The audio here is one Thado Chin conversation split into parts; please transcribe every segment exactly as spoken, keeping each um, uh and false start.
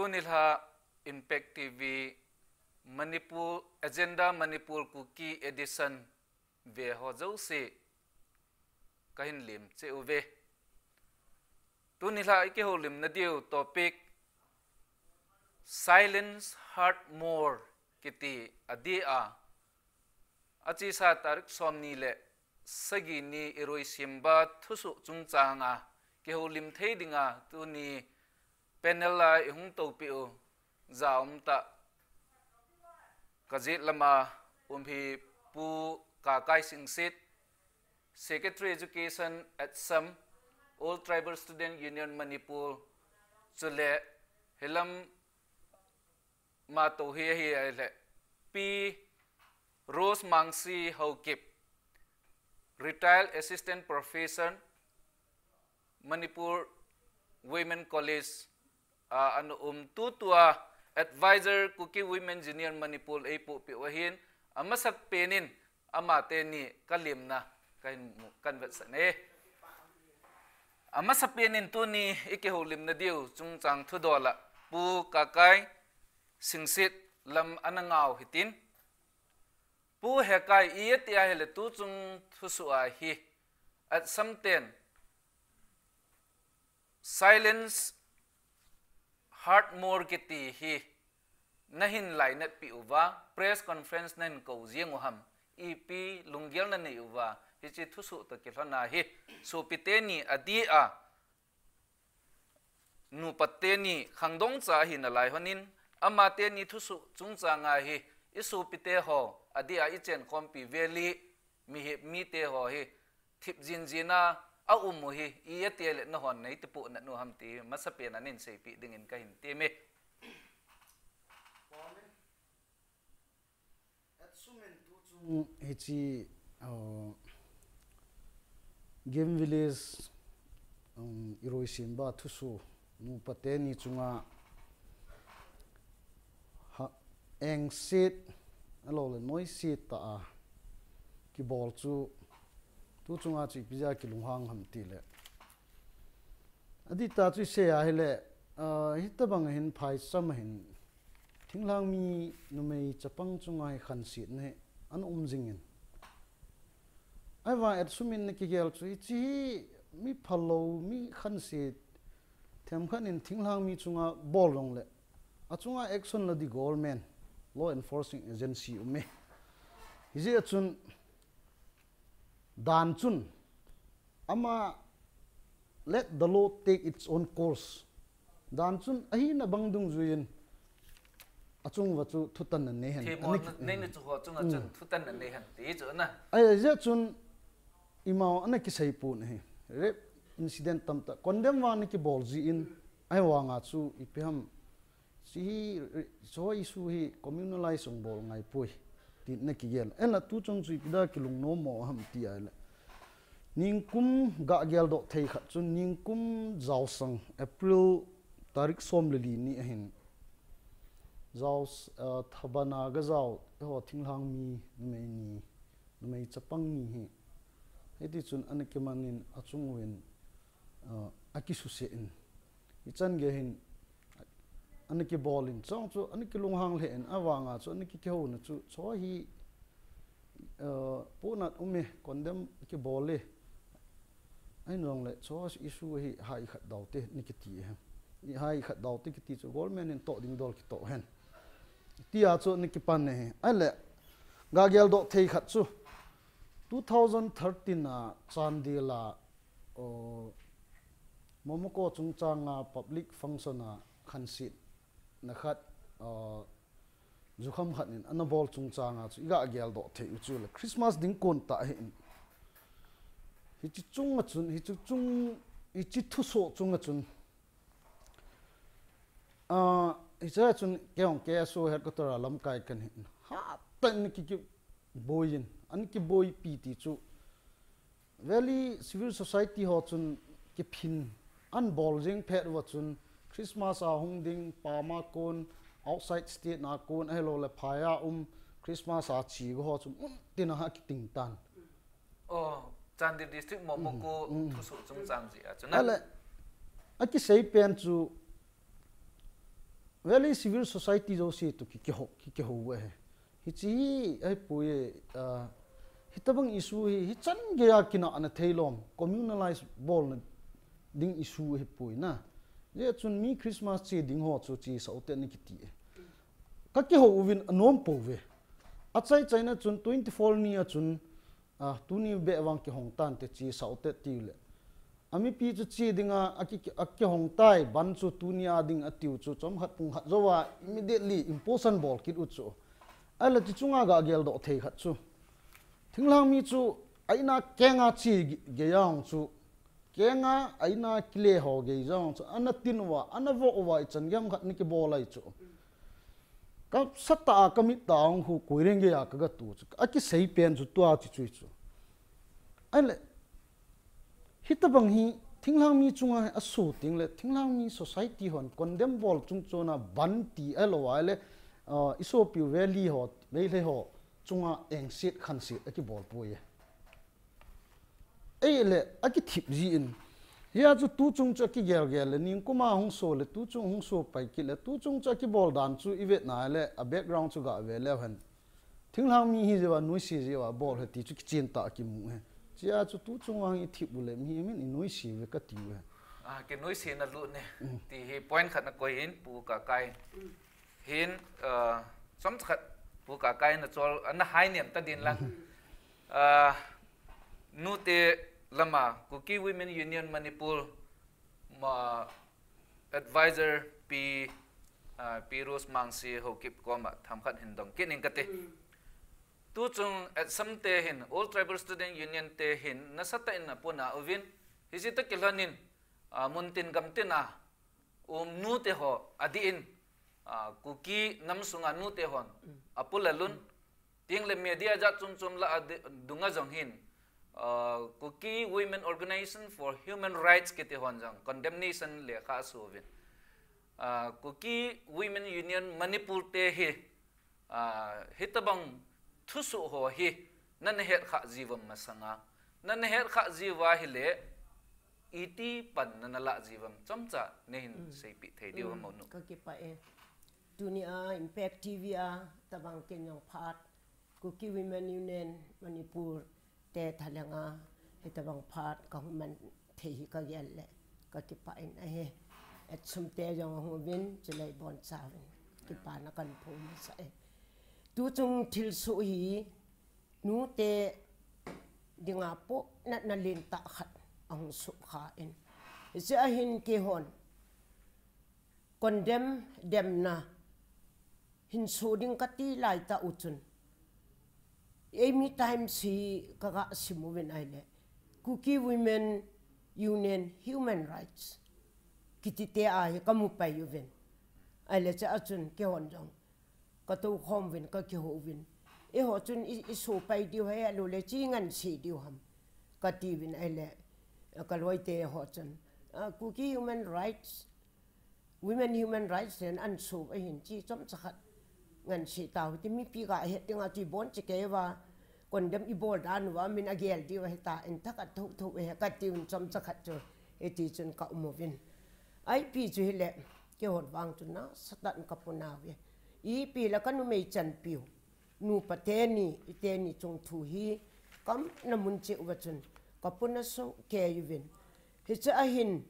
Tuni lha Impact T V Manipur Agenda Manipur Kuki Edition ve ho jouse kahin lim cheh uve. Tuni lha ikihoulimna diu topic Silence Hurt More kiti adia. Achesa tarik somni le sagi ni iroisemba thusoh chungchanga kihoulim thei dinga tuni panel a ihung toupeh u jaumtah kajet lama um hi Pu Kakai Singsit, Secretary Education at SAM, All Tribal Student Union Manipur, chule hilam mato hi ahi ahile Pi Rose Mangsi Haokip, Retired Assistant Professor, Manipur Women College, a, ana um tutua Advisor Kuki Women Union Manipur eipohpeh u ahin, amasapen in amateni kalimna kahin mu, kahin vetsah e. Amasapen in tuni ikihoulimna diu chungchang thudol a Pu Kakai Singsit lam ana ngah u hitin. Pu Kakai, iti ahile tuchung thusoh a hi, at SAM ten, Silence Hurt More kiti hi nahin lainatpeh uva, press conference nahin kou jeng u ham, ipi lunggel nanei uva, hiche thusoh toh kilhona hi, sopite ni adia, nupa teni khangdong cha ahi nalai honin, amateni thusoh chungchanga hi, isopite ho adia ichenkhompi valley, mihem mite ho hi, thip jinjin a aum u hi, iti ahile nahon neitipohnat u ham ti masapen a neiseipeh dingin kahin teme. At SAM in tuchung hiche, uh, Game Village, um, iroisemba thusoh, nupa teni chunga ha, engset, ahilouleh noiset tah a kibol chu, tuchunga chu ipi jeh a kilunghang ham tile, adih tah chu isei ahile, ah, hitobang hin phaicham ahin, thinglhang mi numei chapang chunga hi khansetna hi ana um jingin. Ahivang at SAM in ana kigel chu, hiche hi mi phalou, mi khanset themkhat in thinglhang mi chunga bol jongle, achunga action la ding government, law enforcing agency um e. Hijeh a chun, dan chun, ama, let the law take its own course. Dan chun ahina bang dungjuiyin achunguva chu thutanna nei hen. Themmo ana ki-, neina chu ho chunga chun thutanna nei hen ti chu na. Ahijeh chun ima ana kisei pon ahi. Rape incident tamtah condemn vang ana kibol jin, ahivanga chu ipi ham, hiche hi, hiche issue hi communalize hung bol ngaipoi, tin ana kigel. Ahinla tuchung chu ipi dia kilungnom mo ham ti ahile, ningkum gah geldoh thei khat chun ningkum jaosang April tarik som le li ni ahin, jaos, ah, thaban a gajao eiho thinglhang mi numei ni, numei chapang ni hi, hitichun ana kimanin achung uvin, ah, akisuse in, ichan gei hin ana kibolin, chujong chu ana kilunghang lheh in, ahivanga chu ana ki, kihouna chu, chu hi, ah, pohnat um e, condemn kibol e, ahin jongle chu issue hi hai khat daute ana kiti e. Hai khat daute kiti chu government in toh ding dol kitoh hen, tia chu ana kipan e. Ahile, gah geldoh thei khat chu, two thousand thirteen a Chandel a, oh, Momoko chungchanga public function a khansetna khat, ah, jukham khat in ana bol chungchanga chu igah geldoh thei u chu le Christmas ding kon tah ahin, hiche chunga chun, hiche chung, hiche thusoh chunga chun, ah, hichea chun keijong K S O headquarter a lamkai kahin, hatah in ana ki, kiboiyin, ana kiboipi ti chu, Valley Civil Society ho chun kiphin ana bol jing phet uva chun, Christmas a hung ding, pam a kon, outside state na kon, ahilouleh phai a um, Christmas a che ho chu mun tina ha kiting tan. Oh, Chandel District Momoko thusoh chungchang jeh a chu na. Ahile, akisei pen chu, Valley Civil Society jouse toh ki, kihou, ki, kihou ahi. Hiche hi, ahipoi, ah, hitabang issue hi, hichan geiya kinahna theilom, communalize bolna ding issue ahipoi na. Hijeh chun mi Christmas che ding ho chu chesah ute ana kiti e. Ka kihou uvin anom pouve. Achai chaina chun twenty-four ni a chun, ah, tuni beh vang kihong tante chesah ute tiu le. Amipi chu che dinga, aki, akihong tai, ban chu tuni a ding atiu chu, chomkhat pung khat jouva, immediately impose ana bol kit u chu. Ahile chu chunga ga geldoh thei khat chu. Thinglhang mi chu, a ina kenga che ge-, geiya hung chu. Kenga, a ina kile ho geiya hung chu. Ana tin uva, ana vo uva, ichan gei ham khat ana kibol ahi chu. Ka satah a, ka mittah a hung khu, koi reng geiya ka ga tu chu. Akisei pen chu tua chi chu chu. Ahile, hitabang hi, thinglhang mi chunga aso teng le, thinglhang mi society hon, condemn bol chungchona ban ti ahilou ahile, ah, isopiu Valley ho, Meitei ho, chunga engset khanset akibol poi e. Ahile, akithip jin. Hia chu tuchung chu akigel gel le, ningkuma hung so le, tuchung hung so pai kit le, tuchung chu akibol dan chu ivet na le, a background chu ga ve leu hen. Thinglhang mi hi jeh uva, noise jeh uva, bol ahi ti chu kichen tah a kimu ahi. Chea chu tuchung vang ithip u le, mihem in inoise uve kati uve. Ah, kinoise na lut ne. Mm. Ti hi point khat na koi in, Pu Kakai. Hin, ah, chomcha khat Pu Kakai na chol, ana hai niam ta din lang. Ah, nute lama, Kuki Women Union Manipur, ma, advisor Pi, ah, Pi Rose Mangsi Haokip koma themkhat hin dong kit ning kati. Mm. Tuchung ATSUM te hin, All Tribal Student Union te hin, nasatah in apuna uvin, hiche toh kilhon in, ah, muntin gamtin a, um, nute ho, adih in, ah, Kuki nam sunga nute hon, mm, apulalun, mm, teng le media jat chom chom lah a di-, dunga jong hin, ah, Kuki Women Organization for Human Rights kiti hon jong condemnation lekha aso uvin. Ah, Kuki Women Union Manipur te hi, ah, hitabang thusoh ho hi, nana het kha jiu vem masanga, nana het kha jiu va ahile, iti pan nana lah jiu vem chomcha neihin, mm, seipeh thei diu, mm, ham o nu. Ka kipah e. Tuni a Impact T V a tabang ken jong phat, Kuki Women Union Manipur te thalhenga, hitabang phat kahung man thei hi kagel le, ka kipah in ahi. ATSUM te jong ahung uvin, chuleh ibonchauvin kipana kahin phong masa e. Tuchung thilsoh hi, nute dinga pohnatna lentah khat ahung soh kha in. Hiche a hin keihon condemn demna hin so ding kati laitah u chun, eimi Times hi kaga sim uvin ahile, Kuki Women Union Human Rights kiti te a hi kamu pai uvin. Ahile chea chun keihon jong katou khom uvin, kakihou uvin. Eiho chun i, iso pai diu ham, ahilouleh chi ngansi diu ham, kati uvin ahile, kaloite ho chun, ah, Kuki Human Rights, Women Human Rights ten ahin so ahin, chi chomcha khat ngansi tau hite, mipi ga het dinga chu ibon cheh kei uva, condemn ibol dan uva min agel diu ahitai, in thakhat thou thou ahi kati uvin chomcha khat chu, hiti chun ka um uvin. Ipi chu hile, keihon vang chu nasatah in kapuna uve. Ipi le kanumei chanpiu, nupa teni, iteni chung thu hi, kaumna mun cheh uva chun, kapuna soh kei uvin. Hiche a hin,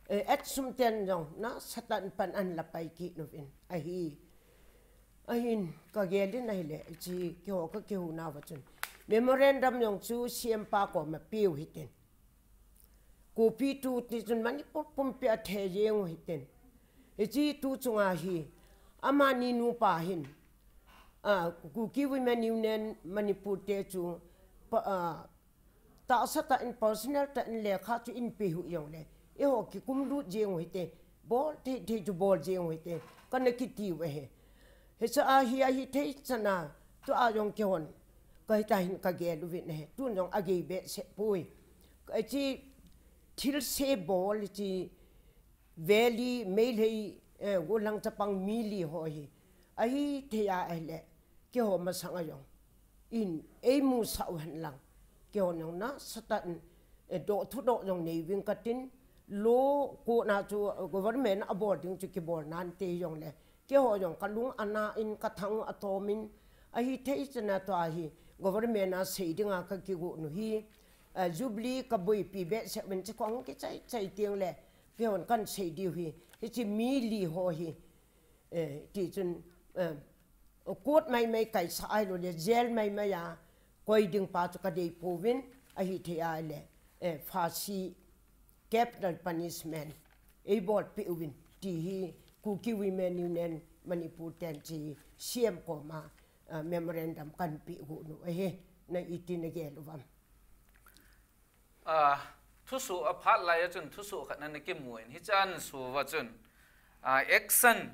eh, ATSUM ten jong nasatah in pan ahin la pai kit uvin ahi. Ahin, kagel in ahile, hiche keiho kakihou nauva chun, memorandum jong chu C M pa koma peu hiten, copy tu ti chun Manipur pumpi a the jeng u hiten. Hiche tuchunga hi, amani nupa hin, ah, Kuki Women Union Manipur te chu, pa, ah, tahsa tah in, personal tah in lekha chu eihin pe u jongle, eiho kikum lut jeng u hite, bol thei thei chu bol jeng u hite, kana kiti u ahi. Hiche a hi ahithei chana, tua jong keihon, ka hita hin kagel uvin ahi, tun jong agei behseh poi. Hiche thilse bol hiche Valley, Meitei, eh, gollhang chapang mi li ho hi, ahithei a ahile, keiho masanga jong in eimusah u henlang, keihon jong nasatah in, eh, doh thudoh jong nei uving katin, law court na chu, eh, government abol ding chu kibol nante jongle, Keiho jong kalung ana in kathang atomin, ahithei chana tua hi government a seidinga kakigo nu hi, eh, Jubilee kaboipi behseh uvin chukong kichai chai tiang le, keihon kansei diu hi, hiche mi li ho hi, eh, tichun, eh, court maimai kaisa ahilouleh jail maimai a koi ding pa chu kadei pouvin, ahithei ahile, eh, phasi, capital punishment eibolpeh uvin ti hi Kuki Women Union Manipur ten chi C M koma, ah, memorandum kanpeh got nu ahi. Na iti nagel uvam? Ah, thusoh aphat lai a chun thusoh khat na nakimun, hichan suva chun, ah, action,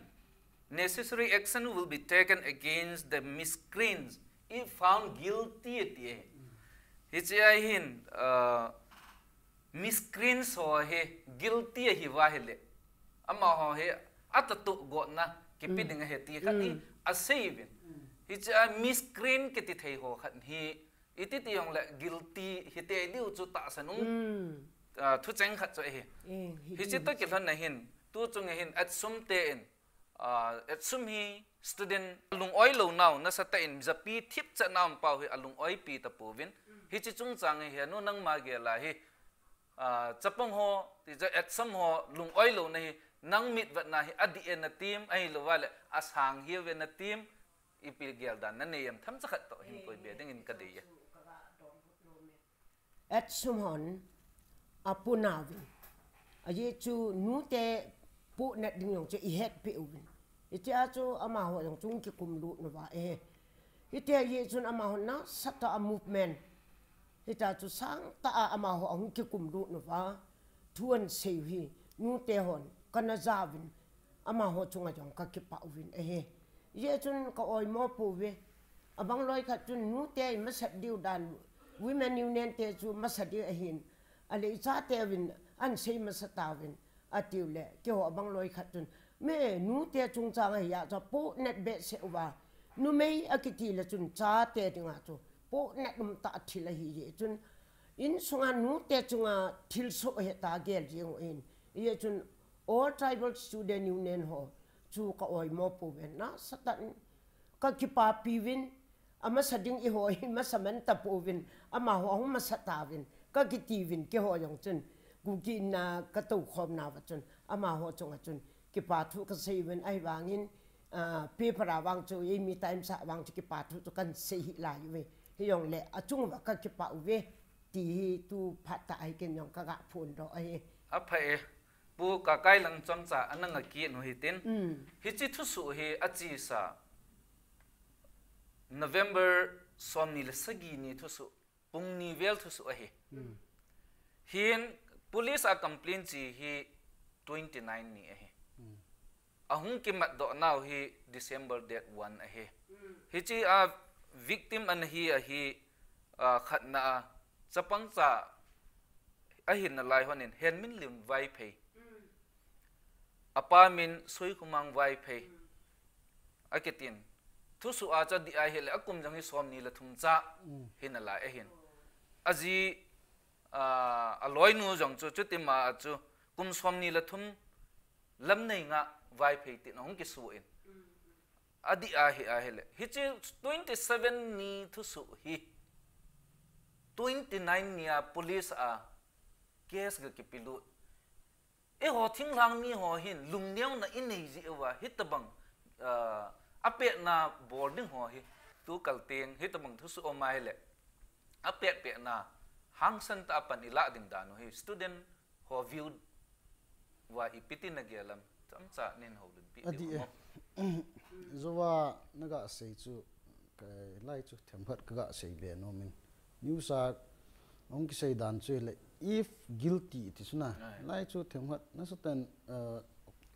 necessary action will be taken against the miscreants if found guilty ati e. Hiche ahin, ah, miscreants ho hi guilty ahiuva ahile, amaho hi atatoh gotna kipe ding ahi ti khat hi aseiuvin. Hiche a miscreant kiti thei ho khat hi iti ti jongle guilty hite diu chu tahsan um, ah, thucheng khat chu ahi. Hiche toh kilhonna hin, tu chunga hin ATSUM te in, ah, ATSUM hi student alung-oi lou nau nasatah in japi thipchetna um pau hi alung-oipi tapouvin. Hiche chungchang hi anu nangma gel a hi, ah, chapang ho, ti chu ATSUM ho lung-oi louna hi, nang mitvetna hi adih e natim, ahilouva le asang hiuve natim, ipi geldan nanei em, themcha khat toh hin koibe dingin kadei e. ATSUM hon aponauvin, ajeh chu nute pohnat ding jong chu ihetpeh uvin, hitia chu amaho jong chu hung kikumlut uva e. Hitia jeh chun amahon nasatah a movement hitia chu sangtah a amaho ahung kikumlut uva, thu anseiu hi nute hon kana jauvin, amaho chunga jong kakipah uvin ahi. Hijeh chun ka-oimo pouve. Abang loi khat chun nute imasat diu dan, Women Union te chu masat ding ahin, ahile ichateuvin ansei masa tauvin, atiu le keiho abang loi khat chun, me nute chungchang ahi a chu pohnat behseh uva, numei akiti le chun chate dinga chu pohnat umtah thil ahi jeh chun, insunga nute chunga thilsoh ahi tia gel jeng u ahin. Hijeh chun All Tribal Student Union ho chu ka-oimo pouve, nasatah in kakipapi uvin, amasa ding eiho hi masa man tapouvin, amaho ahung masa tauvin kakitiuvin, keiho jong chun Kuki in a katoukhomnauva chun amaho chunga chun kipa thu kaseiuvin, ahivangin, ah, paper a vang chu, eimi Times a vang chu kipa thu chu kansei hih lai uve. Hijongle achunguva kakipah uve ti hi tu phat tah a hi ken jong kaga phondoh ahi. Apha e, Pu Kakailang chomcha ana ngah kit u hitin. Hiche thusoh hi achesa November somni le sagi ni thusoh, pung ni vel thusoh ahi. Hin police a complaint che hi twenty nine ni ahi. Ahung kimatdoh nau hi December date one ahi. Hiche a victim ana hi ahi, ah, khatna a chapangcha ahin nalai honin Henminliun Vaiphei, apa min Soikhomang Vaiphei akitin. Thusoh a chu adih ahile akum jong hi somni le thum cha hinalai ahin. Aji, ah, aloinu jong chu chutima a chu kum somni le thum lamnei nga Vaiphei tin ahung kisoh in. Adih ahi ahile, hiche twenty seven ni thusoh hi twenty nine ni a police a case ga kipelut. Eiho thinglhang miho hin lungneona inei jeh uva hitobang, ah, apetna bol ding ho hi tukal teng hitobang thusoh um ahile, apetpetna hangsan tah a pan ilah ding dan u hi student ho view uva ipi ti nagel em, chomcha neihoulimpi diu ham? Jouva naga sei chu, hilai chu themkhat kaga seibe nomin. News a hung kisei dan chu hile, if guilty ti chu na, hilai chu themkhat nasatah in, ah,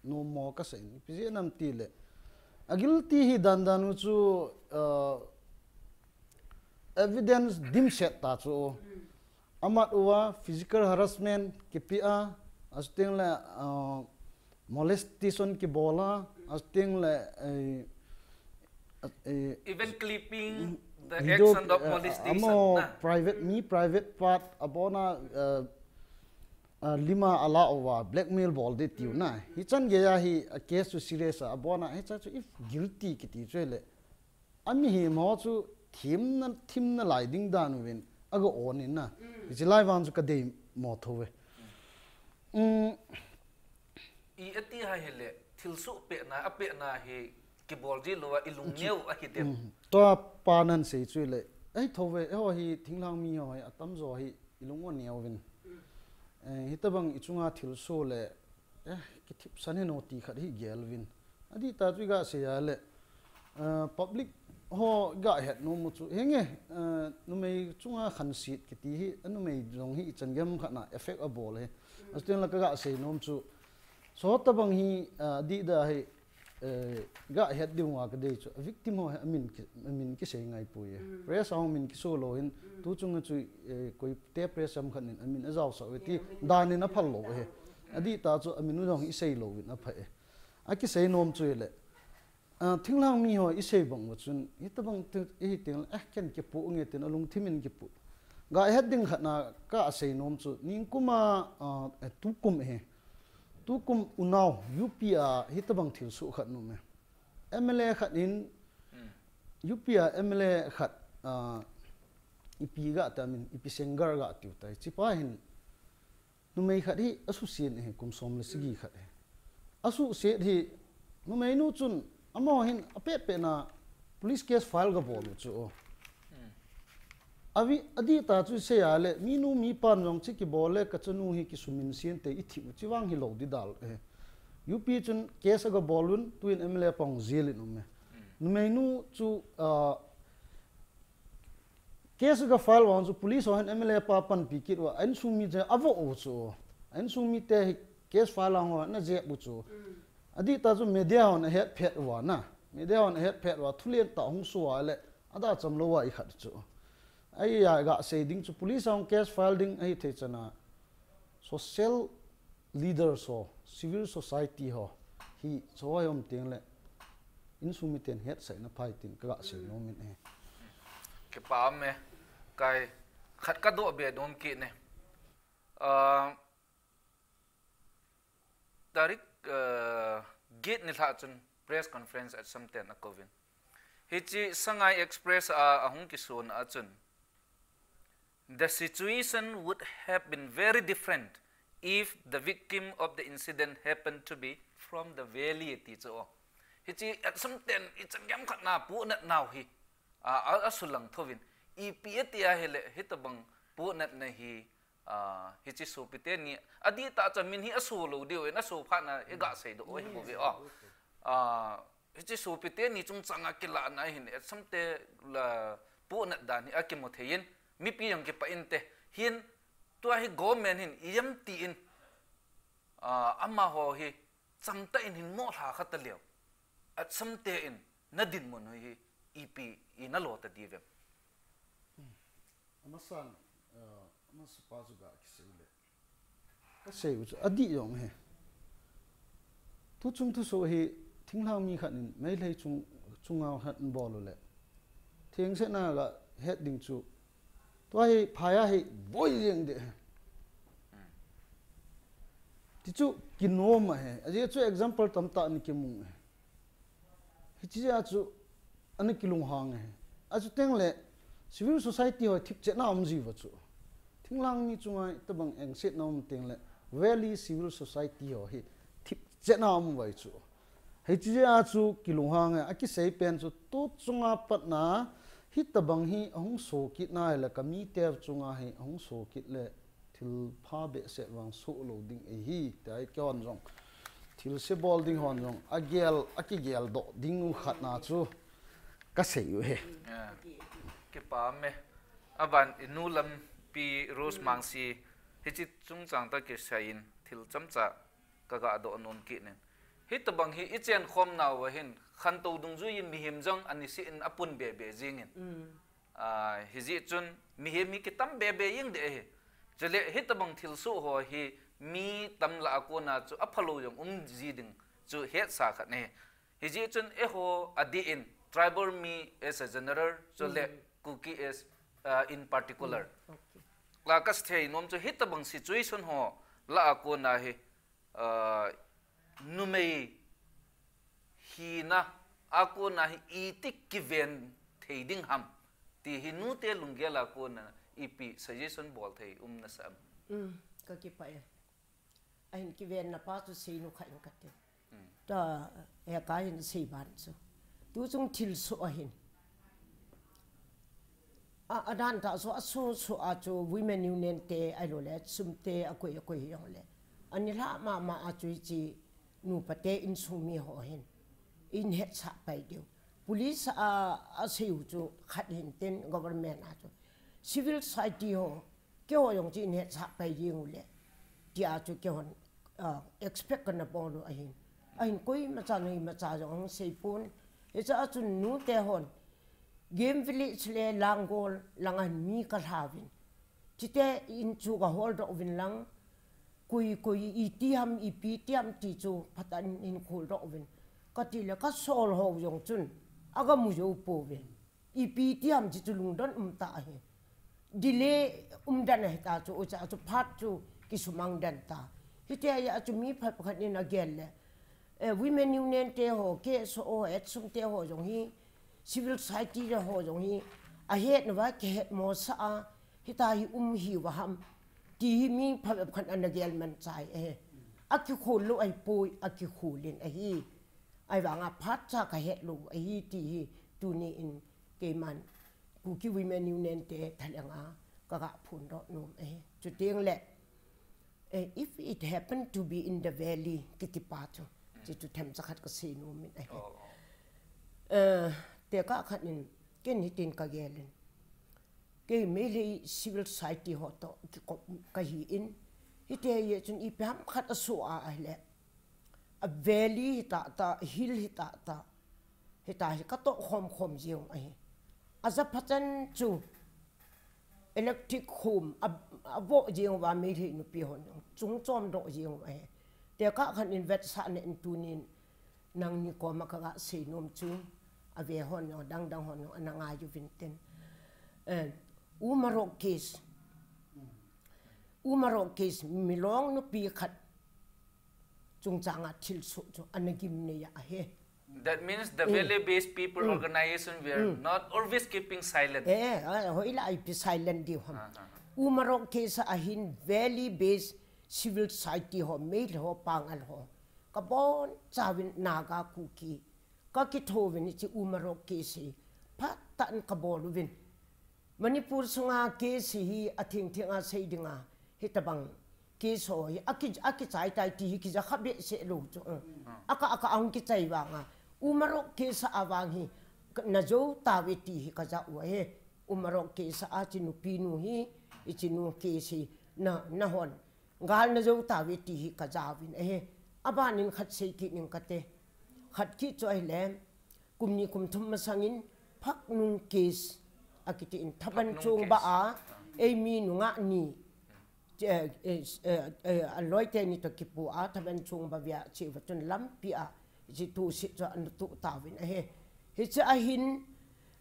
nommo kasei in, ipi jeh ham tile, a guilty hi dandan u chu, ah, evidence dimset ta chu. Amat uva physical harassment kipeh a, achuteng le, ah, molestation kibol a, achuteng le, eh, even clipping, the action of molestation, amaho private, mi private part abona, ah, a, lima ala uva blackmail bol ding tiu na. Hichan geiya hi a case chu serious a, abona hicha chu if guilty kiti chu le. Ami hi mo chu thimna, thimna lai ding dan uvin aga on in na. Hichi lai vang chu ka dei mo tho ve. Um, I ati ha hele, thilsoh pehna, a pehna hi kibol ji lou a, i lung neo ahi dem. Tua pa nan sei chu le, ei tho ve, eiho hi thinglhang mi ho hi, atam jo hi, i lung o neo vin. Eh, hitabang i chunga thilsoh le, eh, kithipsan hi no ti khat hi gel vin. Adih ta chu i ga sei a le, eh, public ho ga het nom u chu, henge, eh, numei chunga khansit kiti hi, a numei jong hi i chan gem khat na effect abol hi. Asten la ka ga sei nom chu, so tabang hi, ah, adih da hi, eh, ga het ding uva ka dei chu. A victim ho hi amin ki, amin kisei ngai poi e. Press a hung min kiso lou hin, tu chunga chu, eh, koi te press am khat nin amin ajao sah uve ti dan in aphal lou e. Adih ta chu amin u jong i sei lou vin apha e. A kisei nom chu le. Ah, thinglhang mi ho i sei bang uva chun, hitabang tu, i hi teng le, eh, ken kipu nge tin alungthim in kipu. Ga het ding khat na ka sei nom chu, ningkum a, ah, eh, tukum hi. Tukum unau, U P a, hitabang thilsoh khat nom e. M L A khat in, U P a M L A khat, ah, ipi ga ta min, ipi Sengar ga tiu tai. Chipa hin, numei khat hi asusen hi kum som le sagi khat hi. Asuset hi, numei nu chun, amaho hin apet pet na police case file ga bol u chu. Avi, adih ta chu sei a le, mi nu mi pan jong chi kibol le, ka chanu hi kisumin sien te i thi u chi vang hi lou di dal e. U P chun case aga bol un, tuin M L A pang jail in um e. Numei nu chu, ah, case ga file vang chu police ho hin M L A pa panpi kit uva, a insung mi te avoh u chu. A insung mi te hi case file vang ho na jep u chu. Adih ta chu media hon ahet phet uva na. Media hon ahet phet uva, thulen ta hung sua le, ada cham lou uva i khat chu. Ahi a ga sei ding chu police hung case file ding ahi thei chana. Social leaders ho, civil society ho, hi so hi um teng le, insung miten hetsahna phai tin ka ga sei nom in e. Kipa um e, kai khat ka doh be nom kit ne. Ah, tarik, ah, get ni lha chun press conference at Samten a kovin. Hichi Sangai Express a, ahung kisun a chun. The situation would have been very different if the victim of the incident happened to be from the valley, ti chu. Hichi at Samten i chan gem khat na pu nat nau hi, a, a, a sulang thovin. Ipi ati a hile, hitabang pu nat na hi, a, hichi sopi teni, adih ta cha min hi aso lou diu, in aso phat na i ga sei doh hi bou ve o. A, Hichi sopi teni chungchang a kilah na hin, at Samte la pu nat dan hi a kimu thei in, mipi jong kipah in te, hin tua hi government hin i em ti in, a, amaho hi chang ta in hin mo lha kha ta leo. At Samte in na dinmun hi ipi i na lo ta di vem. Amasan, eh, amasa pa chu ga kisei le. Ka sei u chu, adih jong he. Tu chung tu so hi, thinglhang mi khat in, Meitei chung, chunga khat in bol u le. Thengse na ga het ding chu. Tua hi, phaya hi, boi jeng de he. Ti chu, kinom a he. Ajeh chu example tamtah ni kimu he. Hichi a chu, ana kilunghang e. Achu teng le, civil society ho thipchetna um ji uva chu. Thinglhang mi chunga tabang engsetna um teng le, valley civil society ho hi thipchetna um uva chu. Hichi a chu kilunghang e, akisei pen chu tu chunga patna, hitabang hi ahung so kit na le, ka mite chunga hi ahung so kit le, Thil pha behseh vang soh lou ding ahi, tia kihon jong. Thil se bol ding hon jong, agel, akigel doh ding u khat na chu, ka sei u he. Kipa me. Aban, i nu lampi Rose Mangsi, hichi chungchang ta kisai in, thil chamcha, ka ga doh nom kit nin. Hitabang hi, i chen khom nau va hin, khantou dungjui in mihem jong, anisi in apun be be jing in. Aa, hijeh chun mihem hi kitam be be jeng deh ahi. Chule hitabang thilsoh ho hi mi tam lah a kona chu aphalou jong um ji ding chu hetsa khat ahi. Hijeh chun eiho adeh in tribal mi as a general chule Kuki as, uh, in particular. La ka thei nom chu hitabang situation ho La a kona hi, ah, numei hina a kona hi iti kiven thei ding ham ti hi nute lunggel a kona ipi suggestion bol thei um nasa am? Um, ka kipah e. Ahin kivenna pa chu seinu kha in kate. Ta, e ka hin sei ban chu. Tu chung thil soh ahin. A, adan ta chu, asoh soh a chu Women Union te, ahilou le, sum te, akoi, akoi jong le. Ani lha mama a chu hiche nupa te insung mi ho hin. In hetsah pai diu. Police a, asei u chu khat hin tin government a chu. Civil society ho, keiho jong chu in hetsah pai jing u le. Tia chu keihon, ah, expect kana bol u ahin. Ahin koimacha noimacha jong ahung sei pon. Hiche a chun nute hon. Game Village le Langol lang a hin mi ka lha uvin. Chite in chu ka hol doh uvin lang. Koi, koi, iti ham, ipi ti ham ti chu phatah in hin khol doh uvin. Ka ti le ka sol ho jong chun. Aga mu jou pouvin. Ipi ti ham ti chu lungdon um ta ahi. Delay um den ahi ta chu, ucha chu phat chu kisumang den ta. Hitia chu mi phat pakhat in agel le. Eh, Women Union te ho, K S O, ATSUM te ho jong hi, civil society te ho jong hi, ahet nauva kihet mo sa a, hita hi um hi uva ham. Ti hi mi phat pakhat ana gel man chai e. Akikhol lou ahi poi, akikhol in ahi. Ahivanga phat cha ka het lou ahi ti hi tuni in keiman Kuki Women Union te thalheng a ka ga phondoh nom ahi. Chuteng le, eh, if it happen to be in the valley, kiti pa chu. Chu chu themcha khat ka sei nom in ahi. Eh, tekah khat in, ken hitin ka gel in. Kei Meitei civil society ho toh kikop ka hi in. Hiti a chun ipi ham khat asoh a ahile. A valley hita ta, hill hita ta. Hita hi ka toh khom khom jeng u ahi. Aja pha chan chu electric khum a, avoh jeng uva Meitei nupi hon jong chung chom doh jeng u ahi. Tekah khat in vetsahna in tunin nangni koma ka ga sei nom chu ave hon jong dang dang hon jong ana ngai uvin tin. Eh, Umarok case. Umarok case Milong nupi khat chungchang a thilsoh chu ana gimnei ahi. That means the valley-based people organization were not always keeping silent. Eh, eh, hoilai ipi silent diu ham. Umarok case a hin valley-based civil society ho, Meitei ho, Pangal ho. Ka bonchauvin Naga, Kuki. Ka kithouvin hiche Umarok case hi. Phatah in ka bol uvin. Manipur sunga case hi atheng theng a sei dinga, hitabang case ho hi aki, akichai tai ti hi kija kha behseh lou chu. Aka, aka ahung kichai vanga. Umarok case a vang hi, na jou tauve ti hi kaja u ahi. Umarok case a hiche nupi nu hi, hiche nu case hi, na, nahon. Gal na jou tauve ti hi kaja uvin ahi. Aban in khat sei kit ning kate. Khat kit chu ahile, kum ni kum thum masang in, Phaknung case, akiti in, Thaban Chungba a, eimi nungah ni, eh, eh, eh, eh, aloi teni toh kipu a, Thaban Chungba via cheuva chun lampi a, hiche thusit chu ana tuh tauvin ahi. Hiche a hin,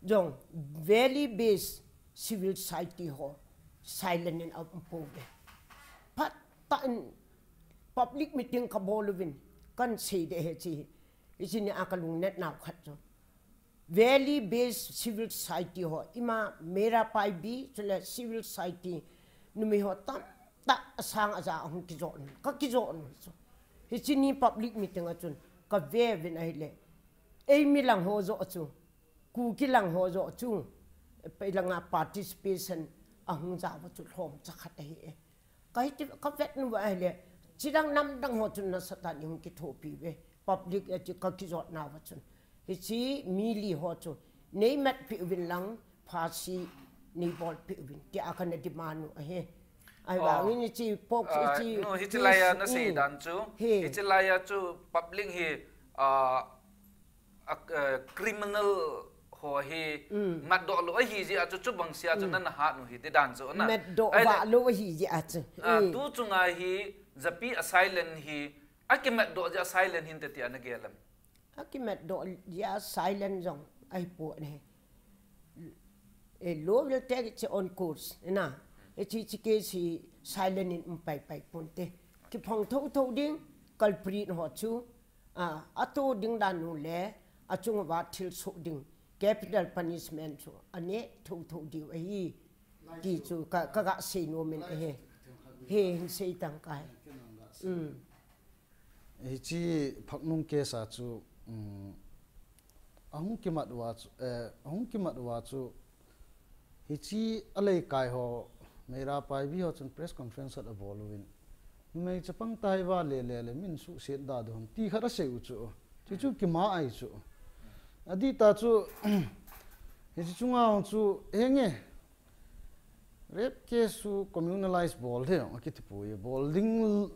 jong, valley based civil society ho, silent in aum pouve. Phatah in, public meeting ka bol uvin, kan sei de hiche hi. Hiche ni a ka lungnat nau khat chu. Valley based civil society ho, ima Meira Paibi, chule civil society, numei ho tamtah asang aja ahung kijot nu, ka kijot nu chu. Hiche ni public meeting a chun, ka ve uvin ahile. Eimi lang ho joh chu, Kuki lang ho joh chu, pai langa participation ahung ja uva chu lhomcha khat ahi e. Ka hiti, ka vet nauva ahile, chidang namdang ho chun nasatah in hung kithopi uve. Public a chu ka kijot nauva chun. Hiche mi li ho chu, nei matpeh uvin lang, phasi nei bolpeh uvin. Tia kana demand u ahi. Ahivangin hiche pok, hiche, no, hiche lai a na sei dan chu. Hiche lai a chu public hi, ah, a, eh, criminal ho hi matdoh lou ahi jeh a chu, chubang sea chu nana hat u hi ti dan chu na. Matdoh vah lou ahi jeh a chu. Ah, tu chunga hi japi a silent hi, akimatdoh jeh a silent hinte tia na gel em? Akimatdoh jeh a silent jong ahipoi. Eh, law will take its own course, na. Hiche, hiche case hi silent in um paipai ponte. kiphong thotho ding, culprit ho chu, ah, ato ding dan u le, achung uva thil soh ding, capital punishment chu, ane thotho diu ahi, ti chu ka, ka ga sei nom in ahi. He, hin sei tang kai. Mm. Hiche Phaknung case a chu, um, ahung kimat uva chu, eh, ahung kimat uva chu, hiche a leikai ho, Meira Paibi ho chun press conference khat abol uvin. Numei chapang tah hi vale le le min suhset da ding ham ti khat asei u chu. Chu chu kima ahi chu. Adih tah chu, hiche chunga hung chu, henge, rape case chu communalize bol thei akiti poi, bol ding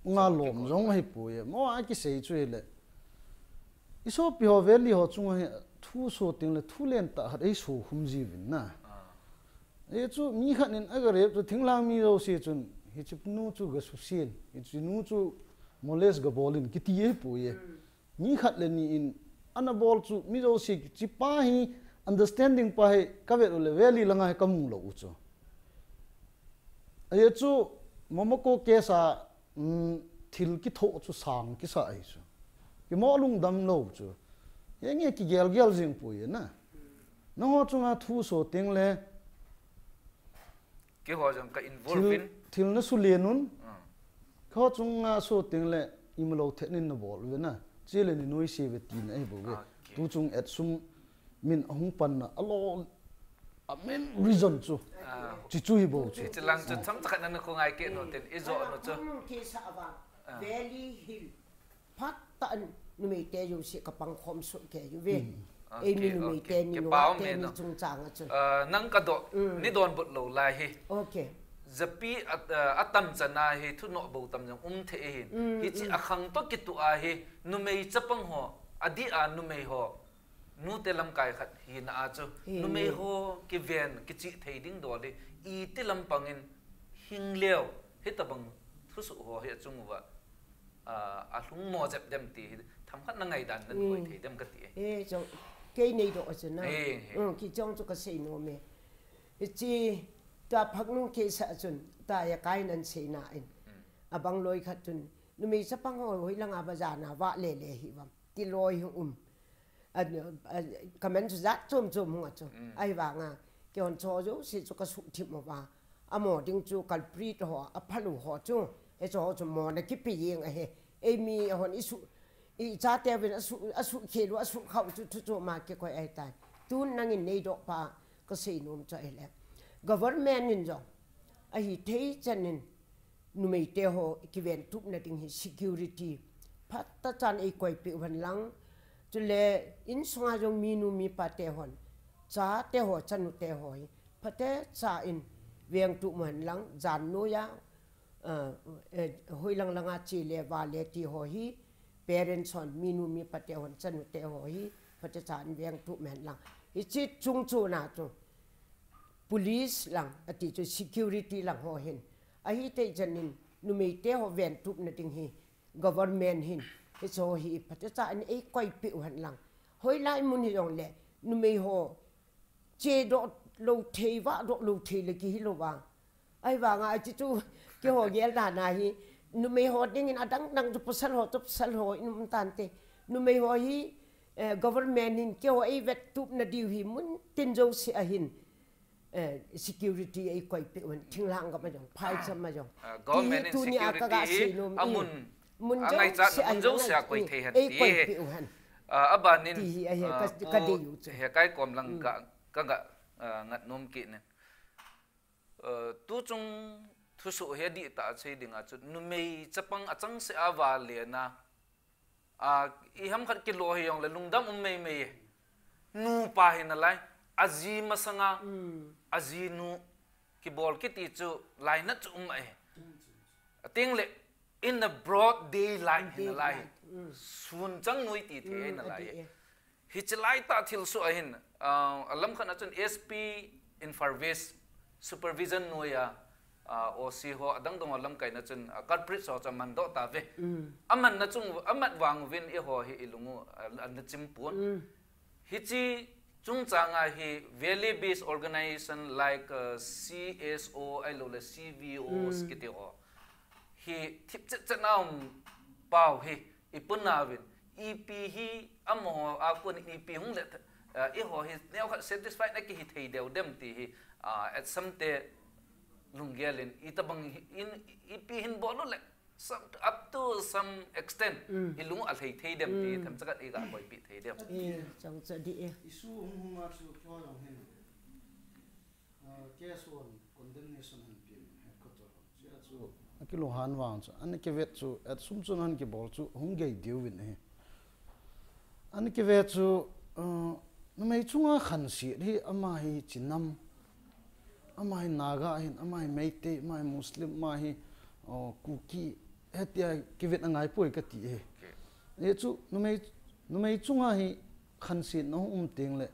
nga lom jong ahipoi. Mo a kisei chu hile, i sopi ho valley ho chunga hi thu so teng le thu len tah khat ei so khum jiuvin na. Ah. E chu mi khat in aga rape chu thinglhang mi jouse chun hiche nu chu ga susen, hiche nu chu molest ga bol in kiti ahipoi. Mm. Mi khat le ni in ana bol chu mi jouse kichi pa hi understanding pa hi ka vet u le valley langa hi ka mu lou u chu. Ahi chu Momoko case a, um, thil kithoh chu sang kisa ahi chu. Kimo lungdam lou chu. Henge kigel gel jing poi na. Nangho chunga thu so teng le Keiho jong ka involve thil, in. Thil na sulen un. Ah. Keiho chunga so teng le imalou thet nin na bol uve na. Chule ni noise uve tina ahi bou ve. Okay. Tu chung et sum min ahung panna alou a main reason chu. Ah. Chi chu hi bou chu. Chi lang chu tham chakhat na na ko ngai ke no ten i jo no chu. Kisa ava. Ah. Valley Hill. Phat tah in numei te jouse ka pangkhom soh kei uve. Mm. Eimi numei te ni, nu te ni chungchang a chu. Ah, nang ka doh, ni donbut lou lai hi. Okay. Japi a, ah, atam chana hi thunoh bou tam jong um thei ahin. Mm, hiche akhang toh kitoh a hi numei chapang ho, adih a numei ho, nu te lamkai khat hina a chu. Numei ho kiven, kichih thei ding dol hi, iti lampang in hing leo, hitabang thusoh ho hi achung uva. Ah, alhung mo jep dem ti hi, themkhat na ngaidan nan hoi thei dem kati e. Eh, chong, kei nei doh a chun na. Eh, eh. Mm, kichong chu ka sei nom e. Hiche, tua Phaknung case a chun, tua ya kai nan sei na in. Mm. Abang loi khat chun, numei chapang ho hoilang a bazar na vale le hi vam. Ti loi hi um. A, a, comment chu jat chom chom hung a chu. Mm. Ahivanga, keihon cho jouse chu ka suhthip uva. Amo ding chu culprit ho, aphalu ho chu. Hiche ho chu mona kipe jeng ahi. Eimi hon i su, i chate uvin a su, a suhkhel u, a suhkhah u chu thu chom a kikoi ahitai. Tun nangin nei doh pa ka sei nom chu ahile. Government in jong. Ahithei chan in numei te ho kiventupna ding hi security phatechan eikoipeh u hen lang. Chule insunga jong minu mipa te hon, chate ho, chanu te ho hi phatecha in vengtup u hen lang, jan noiya, ah, eh, hoilang langa che le vale ti ho hi parents hon, minu mipa te hon, chanu te ho hi phatecha in vengtup u hen lang. Hiche chung chuna chu police lang, ati chu security lang ho hin. Ahithei chan in numei te ho ventupna ding hi government hin. Hiche ho hi phatecha in eikoipeh u hen lang. Hoilai mun hijongle numei ho che doh lou thei, vah doh lou thei le kihi lou vang. Ahivanga hiche chu keiho gel dan a hi numei ho dingin adang dang chu pasal ho chu pasal ho in um tante. Numei ho hi, eh, government hin keiho eivettupna diu hi mun tin jouse a hin. Eh, security eikoipeh u hen, thinglhang gam a jong, phaicham a jong. Ah, government in security hi amun, mun a ngaichat na mun jouse a koi thei hen ti hi. Eikoipeh u hen. Ah, abanin, ti hi ahi, ah, ka, ka dei u chu. Hekai kom lang ka, ka ga, ah, ngat nom kit nin. Ah, tuchung thusoh hi adih tah a sei dinga chu, numei chapang achangseh a vale na, a, iham khat kilo hijongle lungdam um mei mei e. Nupa hi nalai, aji masanga, ajinu kibol kiti chu lainat chu um e. Atengle, in the broad daylight hi nalai. Sun chang noi ti thei hi nalai e. Hiche laitah thilsoh a hin, ah, alam khat a chun S P Imphal West supervision noiya, ah, O C ho adang dang ho lamkaina chun, ah, culprit ho chu aman doh tauve. Amanna chung, amat vang uvin eiho hi ilung u, ah, ana chim pon. Hiche chungchanga hi valley based organization like, ah, C S O ahilouleh C V Os kiti ho. Hi thip chet chet na um pau hi, i pun na vin. Ipi hi amaho a kon ipi hung le, uh, i ho hi neo khat satisfied na ki hi thei deu dem ti hi, uh, at some te lunggel in, i tabang hi, in, ipi hin bol le, some, up to some extent, i lung a lhei thei dem ti hi, them chakat i ga koi pi thei dem. Chang cha di e. Issue hung hung a chu kyo yong hin. Ah, case one, condemnation han pi, headquarter. Chia chu, akilunghan vang chu, ana kivet chu, at sum chun han kibol chu, hung gei diu vin ahi. Ana kivet chu, ah, numei chunga khansiet hi, ama hi Chinam, ama hi Naga hin, ama hi Meitei, ama hi Muslim, ama hi, oh, Kuki, hetia kivet angai poi kati e. Ye chu, numei, numei chunga hi khansiet na hung um ting le,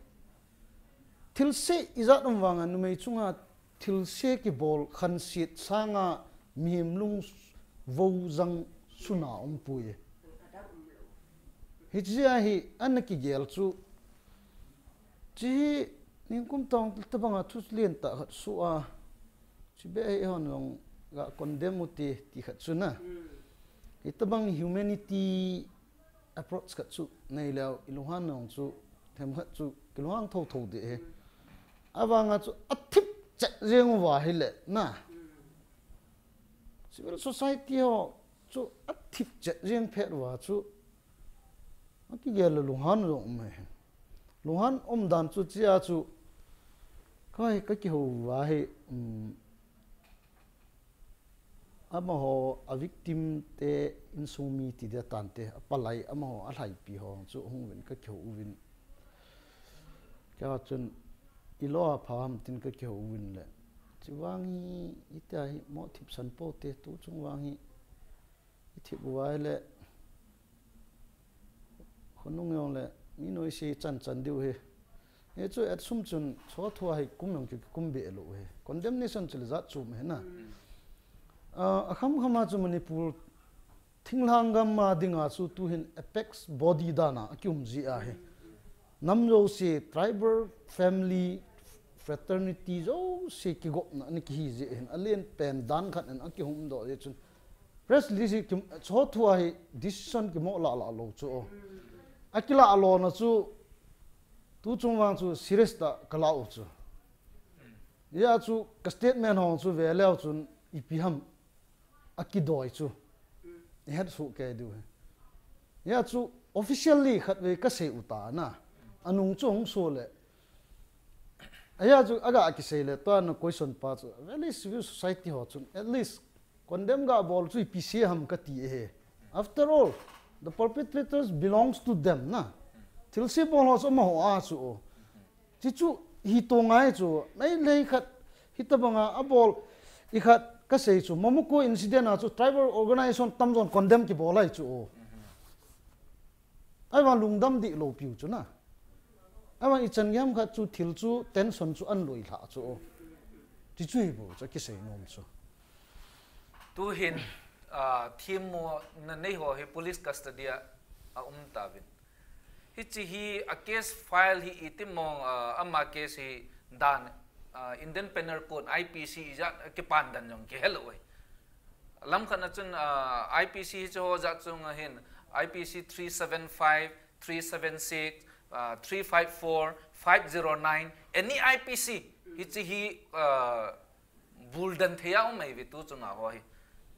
Thilse ijat um vanga numei chunga thilse kibol khansiet sanga mihem lung vo jang suna um pui. Hichia hi ana kigel chu. Chi hi ningkum tong tabanga thu lien ta khat su a. Chi be hi hon long ga condemn u ti, ti khat chu na. Hi tabang humanity approach khat chu nei leo, i lunghan nong chu, them khat chu, ki lunghan tho tho de he. Avanga chu, a thip chet jeng uva hi le, na. Civil society ho chu, a thip chet jeng phet uva chu, a kigel le lunghan jong um he. Lunghan um dan chu, chia chu, kai, ka kihou uva hi, um, Amaho, a victim te insung mi ti dia tante, a palai, amaho, a lhaipi ho, chu hung vin ka kihou uvin. Kei chun, i lo a pha ham tin ka kihou uvin le. Chu vang hi, i tia hi, mo thip san po te, tu chung vang hi, i thip uvai le. Khonung jong le, mi noi si chan chan diu hi. Hi chu at sum chun, so thua hi kum jong ki kum be lo hi. Condemnation chu le jat chu me na. Ah, a kham kham a chu Manipur thinglhang gam a dinga chu tu hin apex body dana a kium ji a hi. Nam jo si tribal family fraternity jo si kigopna ni ki hi ji hin. A lien pen dan khat in a kihum do ji chun. Press release hi kim, cho thua hi decision kimo la la lo chu. A kila lo na chu, tu chung vang chu serious ta ka la u chu. Ya chu ka statement hong chu ve leo chun ipi ham a kidoi chu. I het su ke du he. Ya chu officially khat ve ka sei u ta na. Anung chu hong so le. Aya chu aga kisei le, tua na question pa chu, well, civil society ho chun, at least, condemn ga bol chu ipi se ham ka ti e he. After all, the perpetrators belongs to them, na. Thilse bol ho chu amaho a chu o. Chi chu hi to ngai chu, nai lei khat, hi tabanga a bol, i khat ka sei chu, Momoko incident a chu, tribal organization tam jon condemn ki bol ai chu o. Ai vang lungdam di lo piu chu na. Ai vang i chan gam khat chu thil chu tension chu an loi lha chu o. Ti chu hi bu chu kisei nom chu. Tu hin, ah, thim mo na nei ho hi police custody a, a um ta vin. Hi chi hi a case file hi i ti mong, ah, ama case hi dan, ah, Indian Penal Code, I P C, i jat, ah, kipan dan jong ki hel oi. Lam khat na chun, ah, I P C hi chu ho jat chung a hin, I P C three seven five, three seven six, ah, three five four, five zero nine, any I P C, hi chi hi, ah, bul dan thei a um mai vi tu chung a ho hi.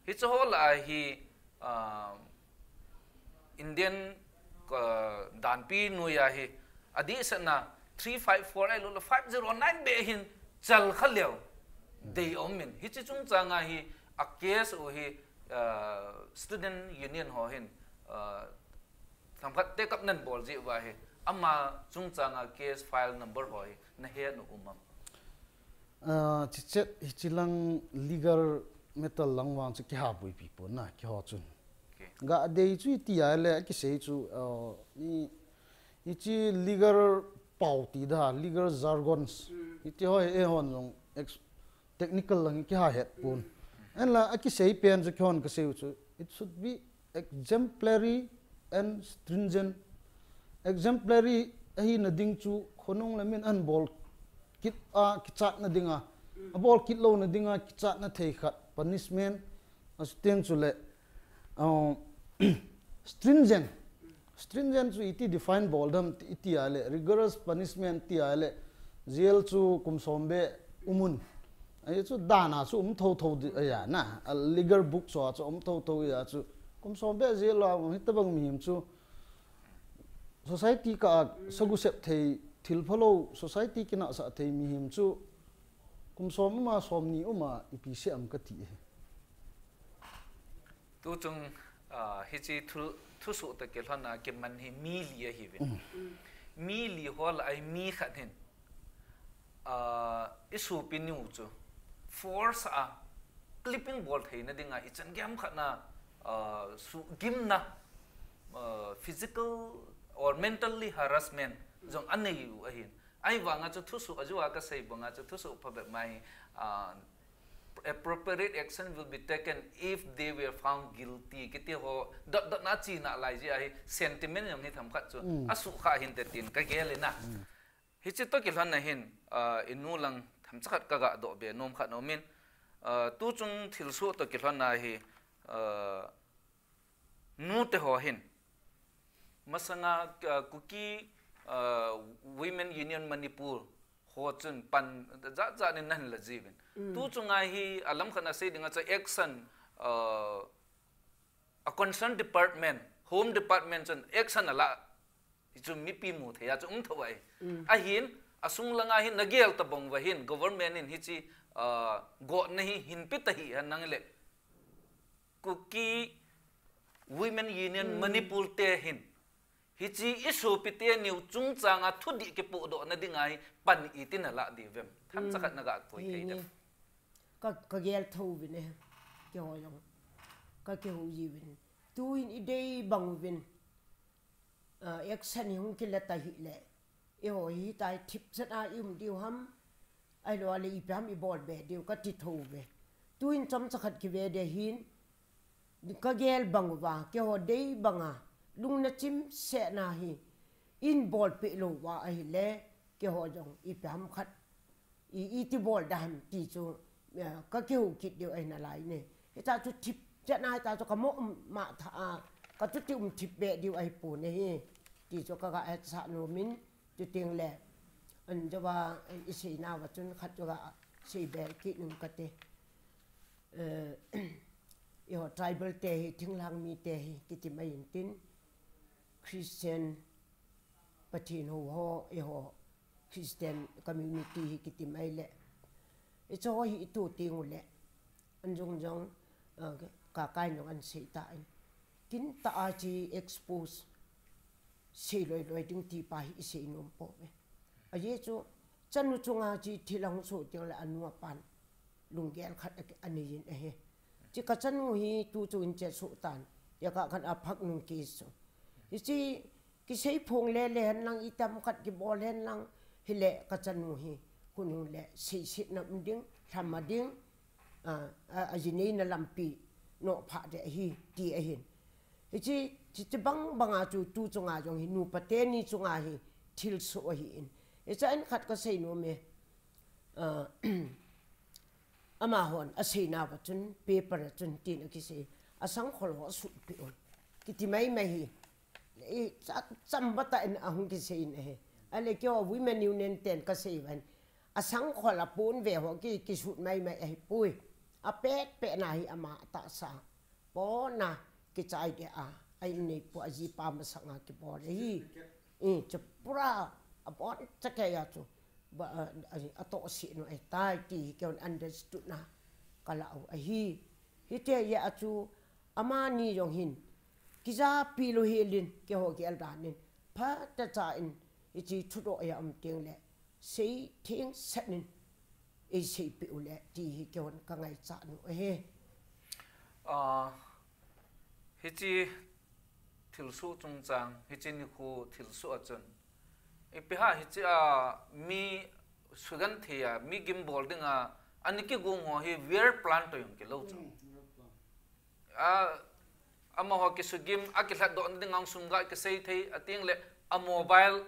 Hi chu ho la hi, ah, Indian, ah, danpi nui a hi, a di sa na three five four ai lo la five zero nine be hin chal kha leo. Dei om min. Hi chi chung chang a hi, a case u hi, ah, student union ho hin, ah, tham khat te kap nan bol ji uva hi. Ama chung chang a case file number ho hi, na he nu um am. Ah, chi chet hi chi lang legal matter lang vang chu ki ha bui pi po na, ki ho chun. Okay. Ga dei chu i ti a le, ki sei chu, ah, i, i chi legal pau ti da, legal jargons. Mm. I ti ho e hon jong ex-, technical lang ki ha het pon. Mm. En la, a ki sei pen chu ki hon ka sei chu, it should be exemplary and stringent. Exemplary ahi na ding chu khonung le min an bol kit a kichat na ding a. A bol kit lo na ding a kichat na thei khat punishment Asiteng chule, uh, stringent. Stringent chu iti define bol dem ti, iti a le, rigorous punishment ti a le, jail chu kum som beh umun. Ahi chu dan a chu um thotho di, ahi a na, a legal book chu a chu um thotho ahi a chu, kum som beh jail a um hitabang mihem chu, society kah a sagu sep thei, thil phalou, society kinahsah thei mihem chu, kum som um a, som ni um a, ipi seh am kati e. Tuchung, ah, hiche thu, thusoh toh kilhon a kiman hi mi li ahiuvin. Mm. Mi li ho lah a mi khat hin, ah, isopi nu chu force a clipping bol theina dinga ichan gei ham khat na, ah, sugimna, ah, physical or mentally harassment jong anei u ahin. Ahivanga chu thusoh a jua kasei banga chu thusoh phabep mai, ah, appropriate action will be taken if they were found guilty. Kiti ho dot dot na china lai jeh ahi, sentiment jong hi themkhat chu, mm, asukha hinte tin kagel in a. Mm. Hiche toh kilhon a hin, ah, inu lang themcha khat kaga doh be nom khat nom in, ah, tuchung thilsoh toh kilhon a hi, ah, nute ho hin. Masanga, ah, Kuki, ah, Women Union Manipur ho chun pan jat jat in nahin la jiuvin. Mm. Tuchunga hi alam khat a sei dinga chu action, ah, a concern department, Home Department chun action ala. Hichu mipi mu thei a chu um tho ahi. Mm. Ahin, asung langa hin nagel tabang uva hin, government in hiche, ah, gotna hi hinpe tahih hen nang le. Kuki Women Union, mm, Manipur te hin, hiche isopi teni u chungchanga thudih kipohdohna dinga hi pan iti nalah diu vem. Themcha khat, mm, naga koi thei dem. Ka, kagel tho uvin e. Keiho jong kakihou jiuvin. Tuhin idei bang uvin. Ah, action hi hung kila tahih le, eiho hi tai thipchet a i um diu ham, ahilou le ipi ham i bol be diu kati tho uve. Tuin chomcha khat kive de hin, kagel bang uva, keiho dei banga, lungna chimsetna hi, in bolpeh lou uva ahile, keiho jong ipi ham khat i, iti bol da ham ti chu, eh, kakihou kit diu ahi nalai ne. Hitia chu thipchet na hitia chu kamo um ma tha a, katuti um thip be diu ahipon ahi. Ti chu kaga hetsah nom in, chuteng le, anjouva, eh, isei nauva chun khat chu gasei be kit nom kate. Eh, eiho tribal te hi, thinglhang mite hi, kiti mai intin, Christian, Pathen hou ho, eiho Christian community hi kiti mai le. Hiche ho hi ito teng ule. Anjong jong, ah, ka kai jong ahin sei tan. Kintah a hiche expose sei loi loi ding ti pa hi isei nom pouve. Ajeh chu, chanu chunga hiche thil ahung soh teng le anu apan lunggel khat a, anei in ahi. Hiche kachanu hi tuchung in chesoh tan. Tia kakhan aphak nung case chu. Hiche kisei phong lele hen lang, itam khat kibol hen lang, hile kachanu hi, khonung le seisetna um ding, lhama ding, a, a, aji neina lampi, nohphah de ahi, ti ahin. Hiche, hiche bang banga chu tuchunga jong hi, nupa teni chunga hi, thilsoh ahin. Hiche a in khat kasei nom e, a, amahon asei nauva chun, paper a chun tin akisei, asangkhol ho asutpeh un. Kiti mai mai hi. I, cha-, chamba tah in ahung kisei in ahi. Ahile keiho Women Union ten kasei uva hin, asangkhol a pon ve ho ki, kisut mai mai ahipoi. Apet pet na hi ama tahsa. Pona kichai de a, a in neipu ajipa masanga kibol ahi. I, chu pura aboncha keiya chu. Ba, a, a, atohsih nu ahitai ti hi keihon understood na kalah u ahi. Hitia chu amani jong hin kijapi lou helin keiho gel dan in phatecha in hiche thudoh a um teng le sei thengsel in eiseipeh u le ti hi keihon kangaichat nu ahi. Ah, hiche thilsoh chungchang, hiche nikho thilsoh a chun, ipi ham hiche a mi sugenthei a, mi gimbol dinga ana kigong ho hi well plan toh jong kilou chu. Mm, well plan. A, amaho kisugim, akilhatdoh na dinga sum ga kisei thei, ateng le, a mobile,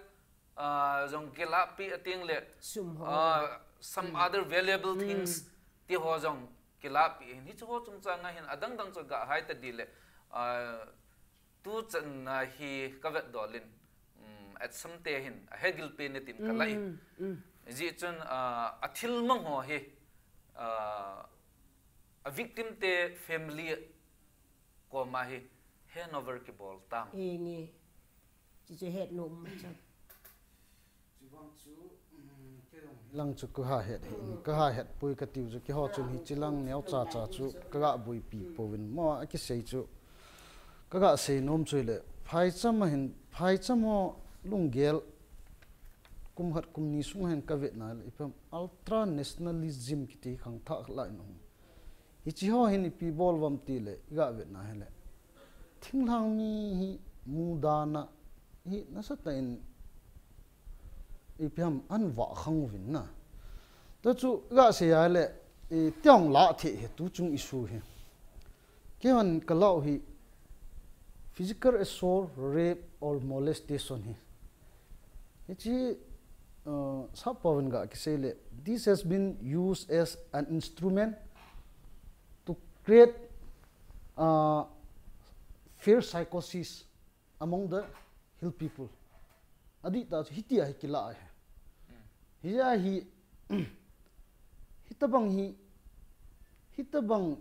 a, jong kilahpeh, ateng le, sum ho, a, some, mm, other valuable, mm, things, ti ho jong kilapi hin, hichu ho chungchang a hin adang dang chu ga hai ta di le, ah, tu chan a hi ka vet dol in, um, at some te hin a hegil pe ne tin ka la in. Mm, mm. Ji chun, ah, a thil mang ho hi, ah, a victim te family koma hi handover kibol tam. Enge. Chi chu het nom ma chang. Lang chu ka ha het hi, ka ha het pui ka tiu chu kiho chun hi chilang neo cha cha chu ka ga bui pi povin mo a kisei chu ka ga sei nom chu le phai cham a hin, phai cham ho lunggel kum khat kum ni sung hin ka vet na le ipam ultra nationalism kiti khang thak la in hung. Hichi ho hin ipi bol vam ti le i ga vet na he le. Thinglhang mi hi mudana hi nasatah in ipi ham an va khang uvin na. Ta chu ga sei a le, i tiang la the he tu chung issue he. Ke han ka lau hi physical assault, rape or molestation hi. Hichi, uh, sa pavin ga kisei le, this has been used as an instrument to create, uh, fear psychosis among the hill people. Adi ta chu hitia hi kila he. Hiya hi, hitabang hi, hitabang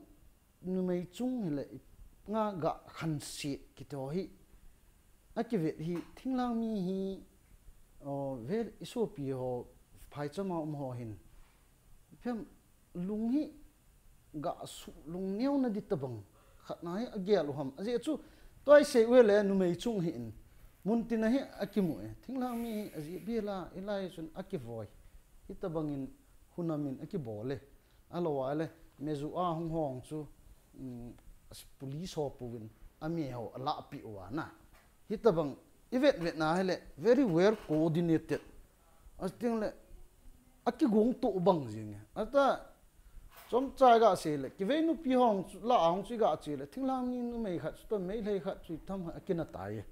numei chung hi le i nga ga khan si kito hi. A kivet hi thinglhang mi hi, o, vel isopi ho phai chama um ho hin. Phem lung hi ga su lung neo na di tabang khat na hi a gel u ham. A je chu toi sei u le numei chung hi in. Mun tin a hi a kimu e. Thinglhang mi hi a je bi la i lai sun a kivoi. Hitabang in hunamin a kibol e. A lo a le, mezu a hung hong chu, um, police ho puvin, a mi ho a la pi u a na. Hitabang, i vet vet na he le, very well coordinated. A ting le, a kigong to bang jing e. A ta, chom cha ga se le, kivei nupi hong chu, la hong chu ga che le, thinglhang mi numei khat chu, to mei lei khat chu, tham a kina tai e.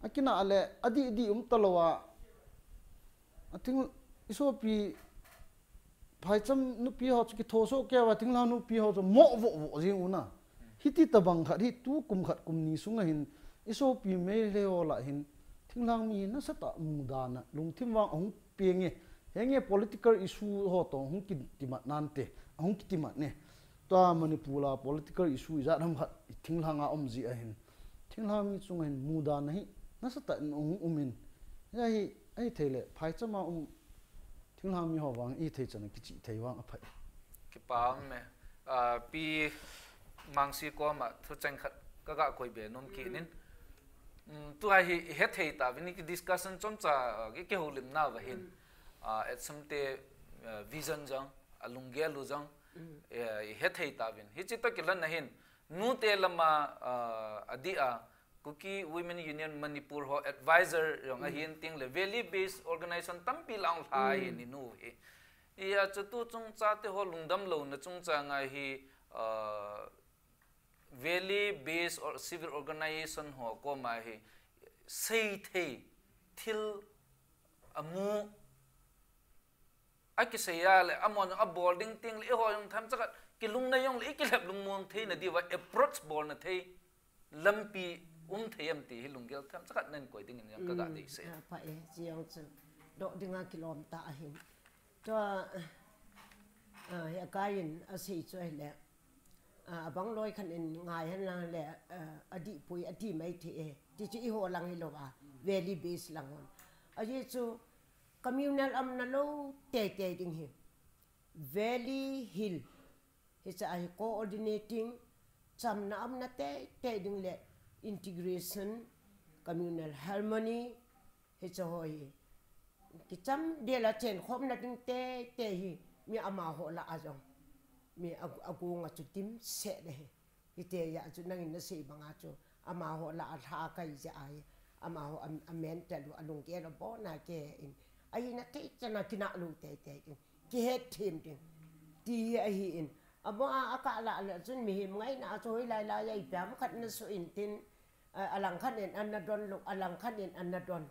A kina le, a di di um ta lo a, a ting, isopi, phaicham nupi ho chu kitho so keu a thinglhang nupi ho chu mo vo vo jing u na. Hiti tabang khat hi tu kum khat kum ni sunga hin isopi mei le ho la hin thinglhang mi nasatah mudana lungthim vang ahung peng e. Henge political issue ho to hung kitimat nante, ahung kitimat ne. Tua Manipur a political issue ijat ham khat thinglhang a um ji ahin. Thinglhang mi chunga hin mudana hi nasatah in ahung um in. Hiya hi, ahi thei le, phaicham a um Thinglhang mi ho vang i thei chan kichi thei vang a phai. Kipa um e. Ah, Pi Mangsi koma thucheng khat ka ga koi be nom kit in. Mm, tu hai hi he thei ta vin ki discussion chom cha, ah, ki, ki holim na va hin. Ah, at some te, ah, vision jong, a lunggel u jong, eh, he thei ta vin. Hichi to kilan na hin. Nu te lama, ah, a di a, Kuki Women Union Manipur ho advisor jong ahin ting le valley based organization tampi lang lha hi ni nu hi. Iya chu tu chungcha te ho lungdam lo na chungcha nga hi, ah, valley based or civil organization ho koma hi sei thei thil amu a kisei a le, amon a bol ding ting le, i ho jong tham chakat, kilung na jong le, i kilep lung mong thei na diva, approach bol na thei, lampi um thei am ti hi lunggel tham chakat nan koi ding in jong ka ga dei se. Ah, pa e, chi jong chu, do ding a kilom ta ahin. Tua, ah, he a kai in a sei chu ahi le, ah, a bang loi khan in ngai han lang le, ah, a di pui, a di mai thei e, ti chu i ho lang hi lo a, valley base lang hon. A ye chu, communal amna lo teitei ding hi. Valley Hill. Hicha hi coordinating, chamna amna teitei ding le integration, communal harmony, hicha ho hi. Kicham dela chen khomna ding teitei hi, mi amaho la a jong. Mi a, a gung a chu tim se de hi. Hiti a chu nangin na sei banga chu amaho la a lha kai je ai, amaho a, a mental u a lunggel u bon a ke in. Ahi na thei chan a kina lo teitei ding. Kihet them ding. Ti hi ahi in. Amo a, a ka la la chun mihem ngaina a chu hoi lai lai a ipi ham khat na so in tin, a, a lang khat in an na don lo, a lang khat in an na don.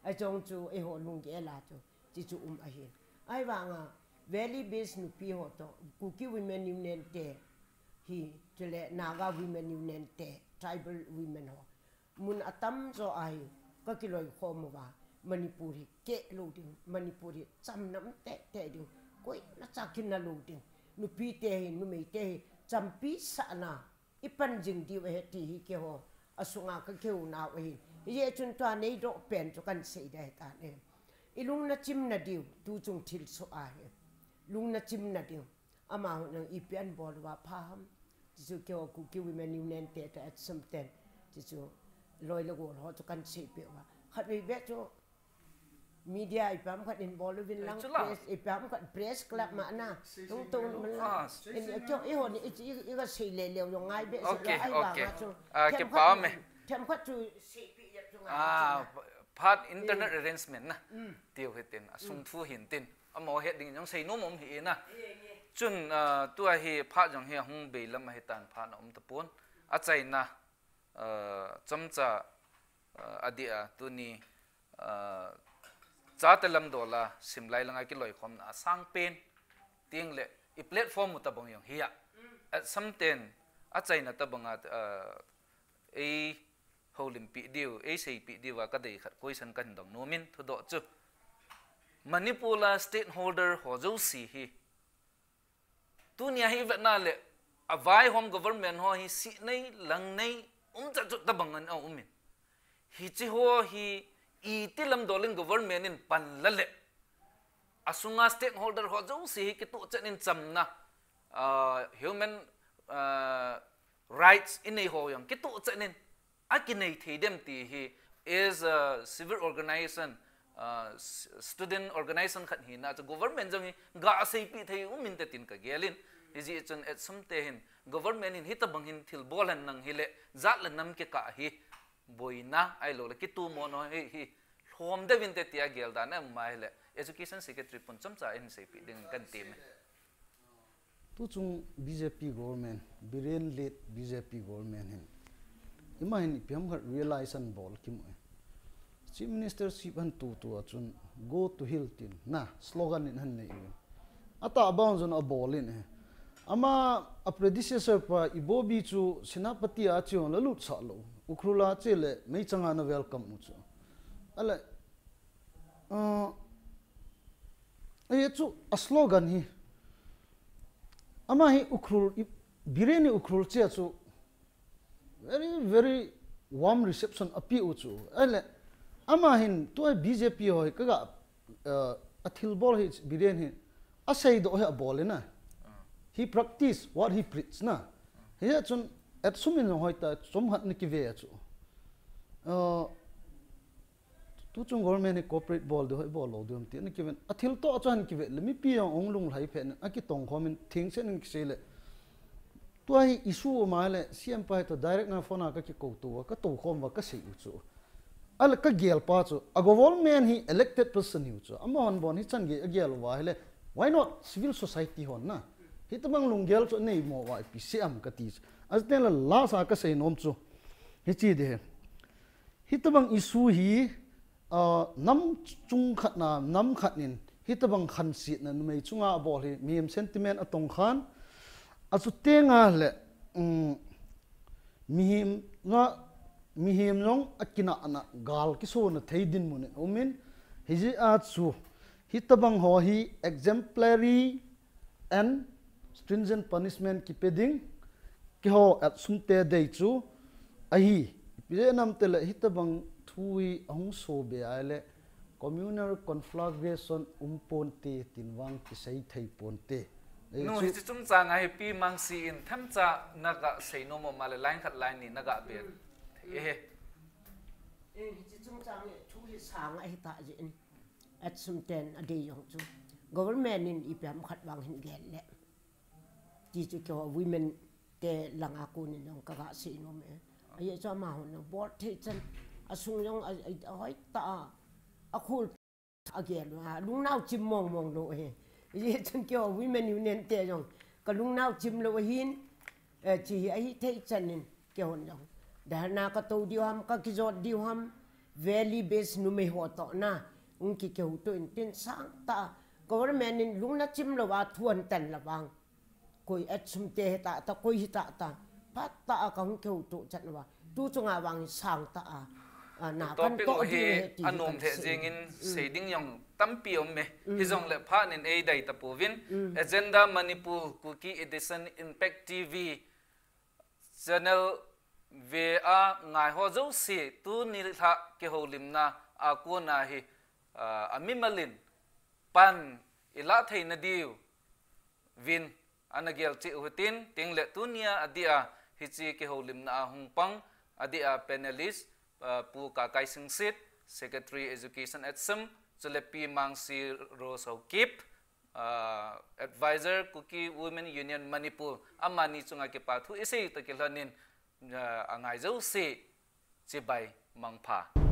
A jong chu eiho lunggel a chu. Chi chu um ahi. Ahivanga, Valley based nupi ho toh Kuki Women Union te hi, chule Naga Women Union te, tribal women ho, mun atam jo ahi, ka kiloikhom uva, Manipur hi keh lou ding, Manipur hi chamna um tete ding, koima cha kina lou ding, nupi te hi, numei te hi champi sahna i pan jing diu ahi ti hi keiho asunga ka kihou nau ahi. Hijeh chun tua neidoh pen chu kan sei ding ahitan e. I lung na chim na diu, tuchung thilsoh ahi. Lung na chim na diu. Amaho nang ipi abol uva pha ham. Chuchu keiho Kuki Women Union te toh ATSUM ten, chuchu loi le gol ho chu kan seipeh uva. Khatvei beh chu media ipi ham khat in bol uvin lang, chu la. Press ipi ham khat, press club ma na. Tung tung ma la. Ah, in, keiho, eiho ni, i, i, i ka sei le leu jong ngai beh se. Okay, la, ai ba okay. Nga chu. Ah, themkhat kipa chu, me. Themkhat chu seipeh jep chu ngai chu na. Ah, phat internal arrangement na. Mm. Tiu hitin, asung thu hintin. Amaho het ding jong seinom um hi na. Chun, ah, tua hi phat jong hi ahung bei lam ahitan, phat na um tapon. Achaina, ah, chomcha, ah, adeh a tuni, ah, chate lamdol a simlai langa kiloikhomna asang pen. Teng le i platform u tabang jong hi a. ATSUM ten achaina tabang a, ah, ei houlimpeh diu, ei seipeh diu a ka dei khat question kahin dong nom in thudoh chu. Manipur a stakeholder ho jouse hi. Tunia hi vetna le, avaihom government ho hi sih nei, lang nei, um chat chu tabang in aum in. Hiche ho hi iti lamdol in government in pan la le, asunga stakeholder ho jouse hi kitoh chan in chamna, ah, human, ah, rights inei ho jong kitoh chan in akinei thei dem ti hi, as a civil organization, ah, s-, student organization khat hina chu government jong hi ga aseipeh thei um inte tin ka gel in. Hijeh chun ATSUM te hin, government hin hitabang hin thilbol hen nang hile, jat le nam kikah hi boina ahilou le kitumo no hi, hi lhom deu inte tia gel dan a um ahile, education secretary pun chomcha in seipeh ding kan ti me. Tuchung BJP government, Biren led BJP government hin, ima hin ipi ham khat realize ahin bol kimu e. Chief Minister seat ahin tutu a chun, "Go to Hill" tin, na, slogan in ahin nei uvin. Atahbeh jong abol in e. Ama, a predecessor pa Ibobi chu Senapati a che hon la lut sah lou. Ukhrul a che le meichang a ana welcome u chu. Ale, ah, ahi chu a slogan hi. Ama hi Ukhrul, i, Biren hi Ukhrul che a chu very, very warm reception ape u chu. Ale, ama hin tua BJP ho hi kaga, uh, athilbol hi Biren hi aseidoh hi abol e na. He practice what he preach na. Hijeh chun ATSUM in hoitah chomkhat ana kive a chu. Uh, Tuchung government hi cooperate bol diu ham, bol lou diu ham ti ana kiven. Athil toh a chu ahin kive le mipi jong ahung lunglhai phat in akitong khom in thengse in kisei le. Tua hi issue um a le CM pa hi toh direct na phone a ka kikou to uva, ka tou khom uva ka sei u chu. Ale ka gel pa chu, a government hi elected person ahiu chu. Amahon bon hichan gei agel uva ahile, why not civil society hon na? Hitabang lunggel chu anei mo uva ipi sei am kati chu. Ahi teng le last a ka seinom chu hiche ding ahi. Hitabang issue hi, ah, nam chung khat na, nam khat in, hitabang khansetna numei chunga abol hi, mihem sentiment atong khan, achu teng a le, um, mihem nga, mihem jong akinahna gal kisona thei dinmun in um in, hijeh a chu, hitabang ho hi exemplary and stringent punishment kipe ding, keiho ATSUM te dei chu ahi. Ipi jeh ham itile hitabang thu hi ahung so be ahile communal conflagration um ponte tin vang kisei thei ponte. Ei Nu chu hiche chungchang a hi Pi Mangsi in themcha naga seinom um a le line khat line ni naga be. Ehe. Eh, hiche chungchang hi thu hi sang ahi tah jeh in. ATSUM ten adei jong chu. Government in ipi ham khat vang hin gel le. Ti chu keiho women te langa kon in jong kaga seinom e. Ajeh chu amahon jong bol thei chan. Asung jong a, a, ahoitah a. Akhol agel a. Lungnau chim mong mong lou ahi. Ajeh chun keiho Women Union te jong. Ka lungnau chim lou ahin. Eh, hiche hi ahi thei chan in. Keihon jong. Dharna ka tou diu ham, ka kijot diu ham. Valley based numei ho toh na. Hung kikihou to in tin sangtah a. Government in lungna chim louva thu ahin tan louva, koi action te hita ta, koi hita ta, phat ta a kahung kihouto chat louva, tu chunga vang sang ta a, a, na kan topic to hi di he ti anom kan the sei. Jing in sei ding jong tampi um me. Hijongle phat nin eidei tapouvin, Agenda Manipur Kuki Edition Impact T V channel ve a ngai ho jouse, tuni lha kihoulimna a kona hi, a, amimal in pan ilah theina diu vin ana gel cheh u hitin, tengle tunia adia hiche kihoulimna a hung pang, adia panelist, a, Pu Kakai Singsit, Secretary Education at Assam, chule Pi Mangsi Rose Haokip, a, Advisor Kuki Women Union Manipur, amani chunga kipa thu isei toh kilhonin, a, angai jouse chibai mangpha.